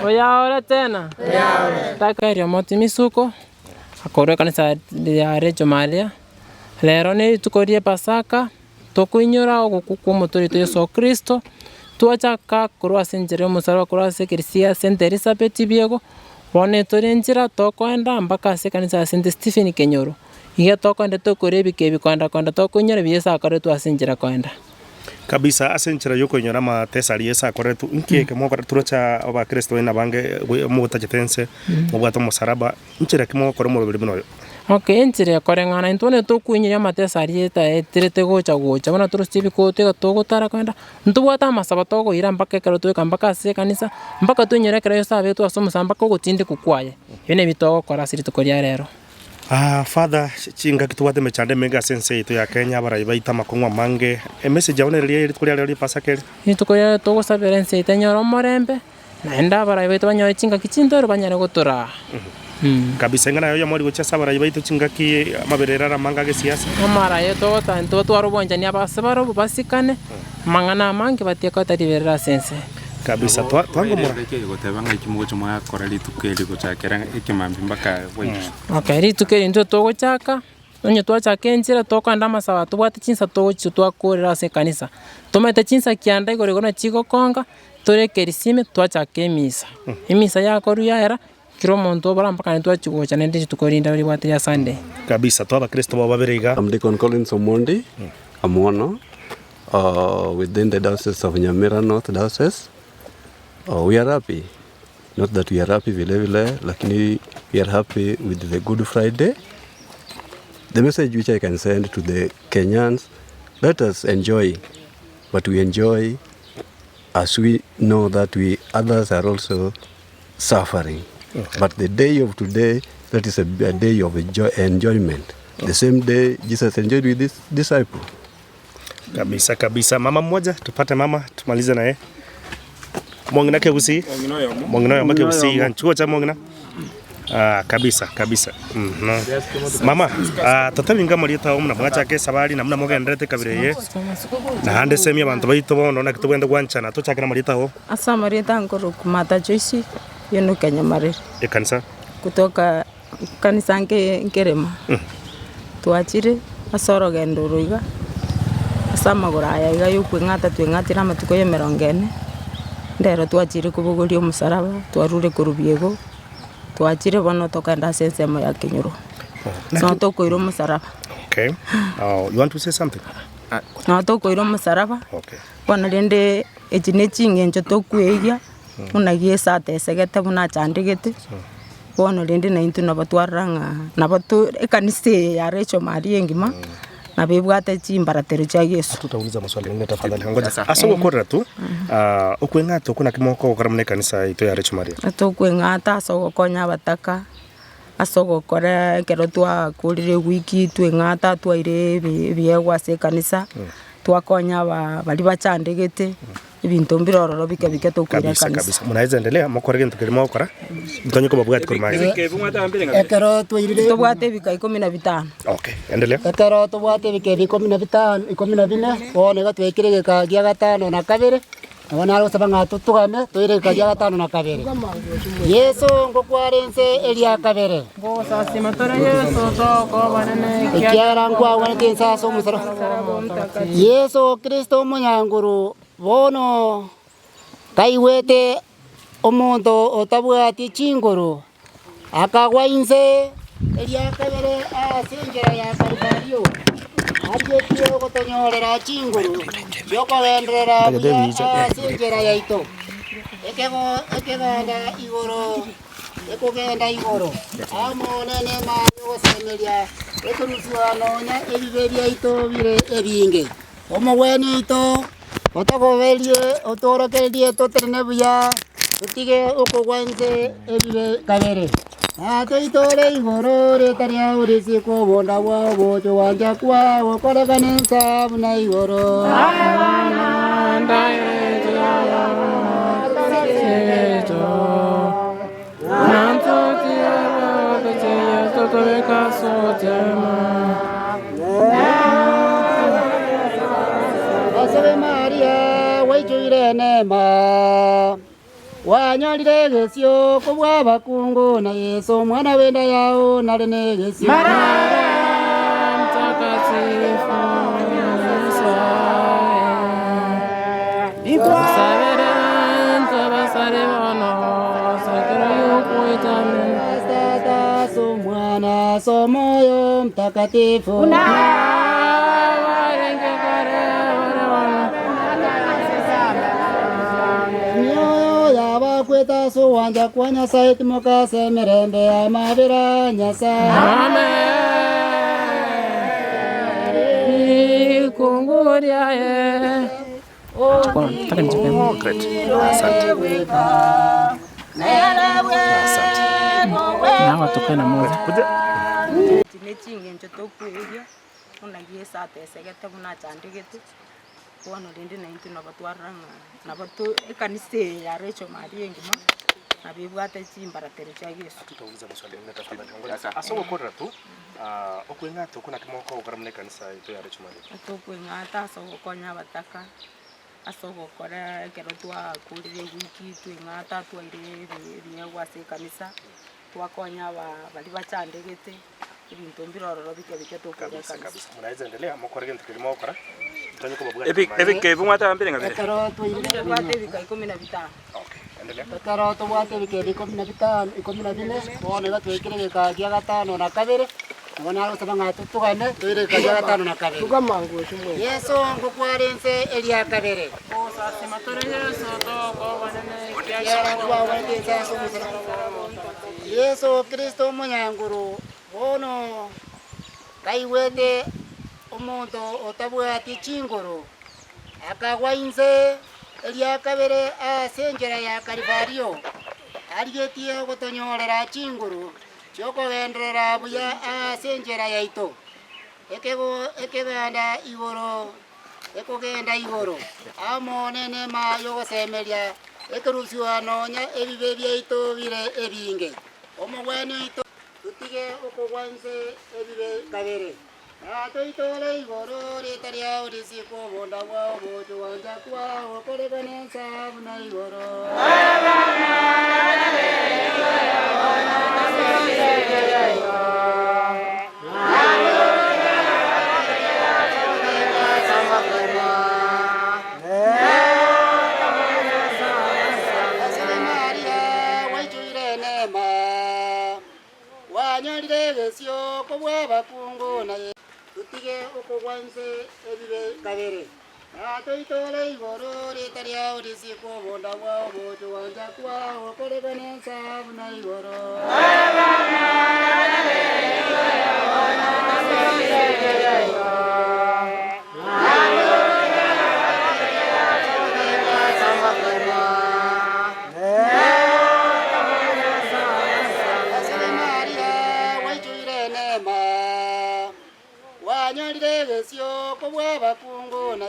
Oyaore tena. Oyaore. Omoti Misuko, akorwa ekanisa ya Recho Maria, rero ne rituko rie Pasaka, tokoinyora ogokwa kwa omoto oito Yeso Kristo, twachaka korwa ase enchera ya omosaraba korwa ase ekerisia Saint Elizabeth biego, bono etore enchera tokoenda mpaka ase ekanisa ya Saint Stephen Kenyoro. Iga tokoenda tokoria ebika ebi koenda koenda tokoinyora ebi Yeso akoretwe ase enchera koenda. Kabisa ase enchera y'okoinyora amateso aria Yeso akoretwe, inki eke mogokora? Toroche abakristo baino abange mogotachete ense, mobwate omosaraba, nchera ki mogokora omoroberi buna oyo? Okay, enchera ekoreng'ana intwe onye tokoinyoria amateso aria etaeterete gocha gocha, buna torusie ebikoto iga togotara kogenda, ntobwate amasabo tokoira mpaka ekero twaika mpaka ase ekanisa, mpaka toinyore ekero Yeso abetwe ase omosaraba mpaka ogotindekwa kwaye. Ebio nabio togokora ase rituko ria rero. Father, chingaki tobwate emechando emenge ase ense yaito ya Kenya, abarai baito amakong'u amange, emessage yao nere riaye rituko ria rero ria Pasaka eri? Rituko ria rero togosabera ense yaito enyore omorembe, naende abarai baito banyore chingaki chintoro banyare gotoraa. Kabisa, eng'ana yaye oyomori gochia ase abarai baito chingaki amaberero are amange agesiasa. Amarai togoteba intwe totware obwanchani abase barobwo basikane, amang'ana amange batige koreta riberera ase ense. Kabisa, twa twangomora. Goteba ng'aki mogocha mwakora rituko eri gochakera ekemambia mpaka bwairire. Okay, rituko eri intwe togochaka, onye twachaka enchera tokogenda amasabo aya tobwate chinsa togochia twakorera ase ekanisa. Tomanyete chinsa kianda igoro igo nachi chigokonga, tore ekerisime twachaka emisa. Emisa yakorwa yaera, kera omonto obora mpaka naende twachia gocha naende rituko rinde ribwate ria Sunday. Kabisa, toa abakristo bao babere iga. I'm Deacon Collins Omondi Amwono within the Diocese of Nyamira North Diocese. We are happy, not that we are happy vile vile, lakini we are happy with the Good Friday. The message which I can send to the Kenyans, let us enjoy, but we enjoy as we know that we others are also suffering. But the day of today, that is a, a day of enjoy, enjoyment. The same day Jesus enjoyed with his disciple. Kabisa kabisa. Mama mmoja tupate mama tumalize naye. Mong'ina kegusi. Mong'ina oyomo kegusi iga nchuo cha mong'ina. Ah, kabisa kabisa. Mhm. Mama, ah, totebi marieta ao muna mwachaka esabari na muna mogenderete ekabira eye. Naende semia abanto baito bono naki tobwenerete gwanchana tochake na marieta ao. Ase amarieta nkorokwa Martha Joyce Enuke Nyamarere. Ekanisa. Kutoka kanisa nke nkerema. Twachire ase orogendo oro iga, ase amagoro aya iga ya okweng'ata tweng'atire amatuko ya emerongo ene, ndero twachire kobogoria omosaraba, twarure korwa biego, twachire bono tokogenda ase ensemo ya kenyoro. Nabo tokoira omosaraba. Okay. You want to say something? Nabo tokoira omosaraba, Okay. bono rende echi ne ching'encho tokweigia. Buna Yeso atesegete, buna achandegete, bono rende naintwe nabo twarora ng'a nabo to ekanisa eye ya Rachel Maria engima, nabo ebwate chimbaratero chia Yeso. Tutauliza maswali mengine tafadhali. Ngoja. Ase ogokorera tu, ah, okweng'ata okwo naki mokogokora buna ekanisa yaito ya Rachel Maria? Tokweng'ata ase ogokonya abataka, ase ogokora ekero twakorire ewiki tweng'ata twaire ebi ebiegwa ase ekanisa, twakonya aba baria bachandegete. Ebinto mbire ororo bike bike tokoira Kabisa ekanisa. kabisa. Munaweza endelea mokore gento keria mogokora ntonye kobabwati korwa magega. Ekero twairire Tobwate ebika ikomi na bitano. Okay, endelea. Ekero tobwate ebika ebi ikomi na bitano ikomi na bine, bono iga twaikire egeka gia gatano na kabere, nabo nare gosaba ng'a totugame toire egeka gia gatano na kabere. Yeso ngokware ense eria kabere. Ngosasima tore Yeso tokobanene, Ekiagera nkwagwanete ense ase omosaraba. Yeso Kristo omonyanguru Bono kaigwete omonto otabwati chinguru, akagwa inse eria kabere ase enchera ya Kalivario, arigetie gotonyorera chinguru chi'okogenderera buya ase enchera yaito, ekeganda igoro ekogenda igoro, amo neneema y'ogosemeria ekorusigwa nonya ebibe biaito bire ebinge. Omogwenia oito otogoberie, otworokererie totenene buya, totige okogwa inse ebibe kabere. Tata oito ore igoro, rieta riao risikwe, obonda bwao boche, ogwancha kwao gokorekane inse buna igoro. Ase Maria gwaichoire neema. Wanyorire egesio kobua abakungu, na Yeso omwana bw'enda yao nare negesio. Mtakatifu Tusabere ntobasare bono sekero y'okoita amen. Tata ase Omwana ase Omoyo Mtakatifu. Barenge kare bare bono. Emioyo y'abakwete ase ogwancha kwa Nyasae timoka ase emerembe y'amabera a Nyasae. Amen. Rikungu riaye. Chukua, nataka nichukue. Oh, great. Asante. Asante. Na hawa tukae na moja. Kuja. Ne ching'encho tokoeria, buna Yeso atesegete buna achandegete, bono rende naintwe nabo twarora ng'a nabo to ekanisa eye ya Rachel Maria engima, nabo ebwate chimbaratero chia Yeso. Tutauliza maswali mengine tafadhali. Ngoja. Ase ogokorera tu, ah, okweng'ata okwo naki mogokora buna ekanisa yaito ya Rachel Maria. Tokweng'ata ase ogokonya abataka, ase ogokora ekero twakorire ewiki tweng'ata twaire ebiegwa ase ekanisa, twakonya aba baria bachandegete, ebinto mbire ororo bike bike tokora Kabisa ekanisa. kabisa. Mnaweza endelea mokore gento keria mogokora. Tonye kobabwata. Ebika ebi mwateba mbire ng'a bire? Ekero twairire Tobwate ebika ikomi na bitano. Okay, endelea. Ekero tobwate ebika ebi ikomi na bitano ikomi na bine, bono iga twaikire egeka gia gatano na kabere, nabo nagosaba ng'a totugane toire egeka gia gatano na kabere. Yeso ngokware ense eria kabere. Yeso Kristo omonyanguru, bono kaigwete omonto otabwati chinguru, akagwa inse eria kabere ase enchera ya Kalivario, arigetie gotonyorera chinguru chiokogenderera buya ase enchera yaito, ekego ekeganda igoro ekogenda igoro, amo neneema y'ogosemeria ekerusiwa nonya ebibe biaito bire ebinge. Omogwenia oito totige okogwa inse ebibe kabere, na toitore igoro rieta riao risikwe obonda bwao boche gwancha kwao gokorekane ense buna igoro. Ase Maria gwaichoire enema, gwanyorire egesio kobua abakungu, na totige okogwa inse ebibe kabere, na toitore igoro rieta riao risikwe obonda bwao boche gwancha kwao gokorekane ense buna igoro. Ase Maria gwaichoire enema, gwanyorire egesio kobua abakungu, na.